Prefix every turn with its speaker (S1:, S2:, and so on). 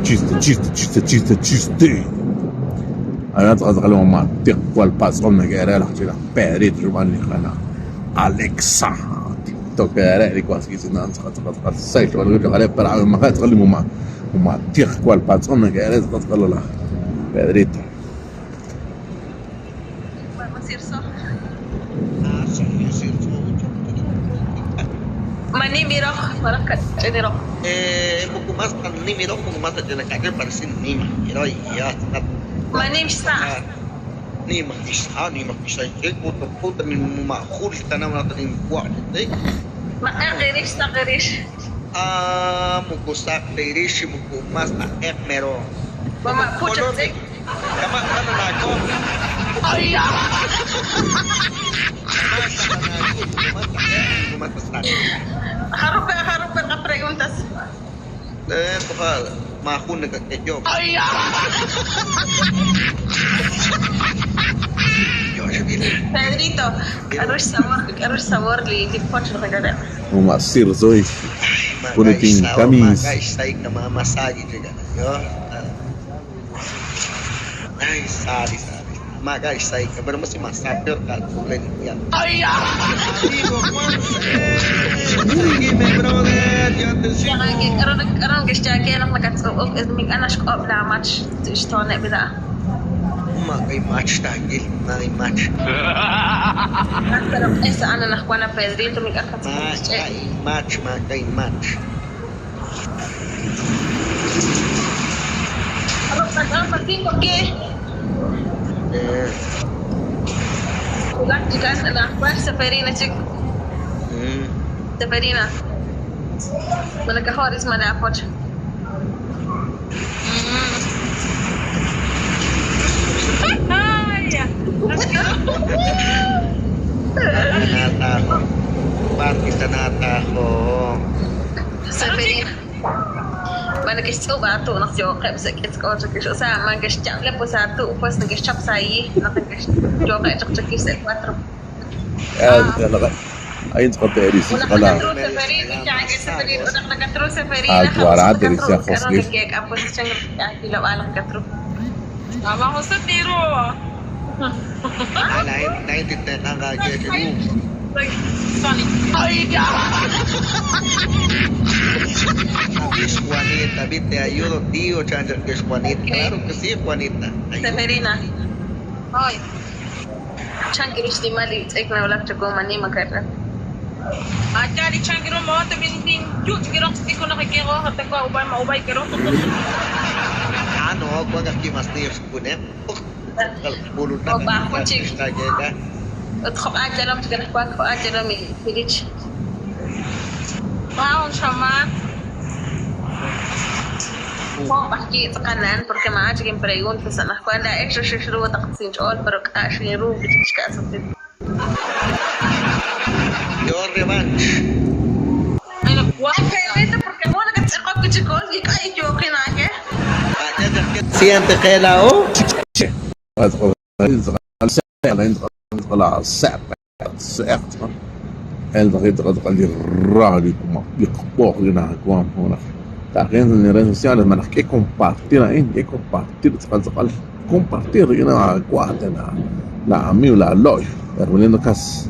S1: Chiste, chiste, chiste, chiste, chiste. Aran tz'aqal tz'aqal li mama' tiqwal patz'om neke're laj ch'ina Pedrito xb'aan li qana' Alexa. TikTok re li was wiitz'in a'an tz'aqal tz'aqal tz'aqal sa' xb'aanunkil cho'q re pero maje' tz'aqal li mama' mama' tiqwal patz'om neke're tz'aqal tz'aqal laj Pedrito.
S2: Ma nimiroj, maraj kach'iniroj.
S3: Muku mas ta nimiroj, muku mas ta ch'inak'ak'il parece nima iroj ya tz'aqat.
S2: Ma nim xsa'.
S3: Nima xsa' nima xsa' puta puta ni majul tanam ta nim wa'
S2: Ma q'eq irix saq irix.
S3: Ah, muku saq ta irix muku mas ta q'eq mero.
S2: Ma ma puch tz'ik.
S3: Kama kana nako.
S2: Ay! Harupe, harupe ka preguntas.
S3: Baka mahuna ka kayo.
S2: Ay! Pedrito, arush sabor, arush sabor li li poch lo regale.
S1: Mama sirzoy. Punitin kamis.
S3: Ay, sorry, sorry. Maga sai, pero mas masapir ka ya.
S2: Ay!
S3: Amigo Juanse, sígueme, brother, yo te sigo.
S2: Aron aron gishjake naq nakatsu'uk es mi k'anax k'ob' la mach tixtone bida.
S3: Magay match tagil, magay match.
S2: Pero esa ana naq Juana Pedrito mi k'an
S3: Magay match, magay match.
S2: Aron pag cinco qué?
S3: Eh,
S2: Ulan chikas la Juan Seferina chik Seferina. Malakahoris malapoch.
S4: Ay,
S3: Nata ako. Bakit nata ako?
S2: Seferina. Manakistsuba atu naq yoqeb sa k'itsk'och o sea mankixchable pues atu pues nakixchap sa yi naq yoqeb chaqchakis el 4.
S1: Ayun sa Teris,
S2: Una
S1: kala.
S2: nakatru Seferina, changil Seferina, una nakatru Seferina.
S1: Ah, guarate, dice José.
S2: Pues changil kilo katru.
S4: Tama ko sa tiro.
S3: Ah, naiintindihan ka, Jeje.
S4: Like, funny. Ay,
S3: Es Juanita, viste, ayudo, tío, chancha, que es Juanita. Claro que sí, Juanita. Ayudo.
S2: Seferina.
S4: Ay,
S2: Changil ishtimali tsekna ulak chakoma ni makarra.
S4: Achari changiro mo te bin yu chigiro ko na kikiro hata ko ubay maubay kero.
S3: Ah, no, cuando aquí más tíos, pune.
S2: Oh, bajo, chico. Utkhop ajalom chikana kwak ajalom firich.
S4: Wow, shama.
S2: Aquí taqanan porque ma achkin preguntas ana cuando extra shishru taqsin chol pero kashin ru bichka
S3: Yo revanche.
S4: Ay, nagwa.
S2: Pedrito porque bueno que te qoq chikol y kay yo qinaje.
S3: Siente que la O.
S1: En redes sociales, man, que compartir ahí, que compartir, compartir, la amigo, la loy, Hermelindo Cas.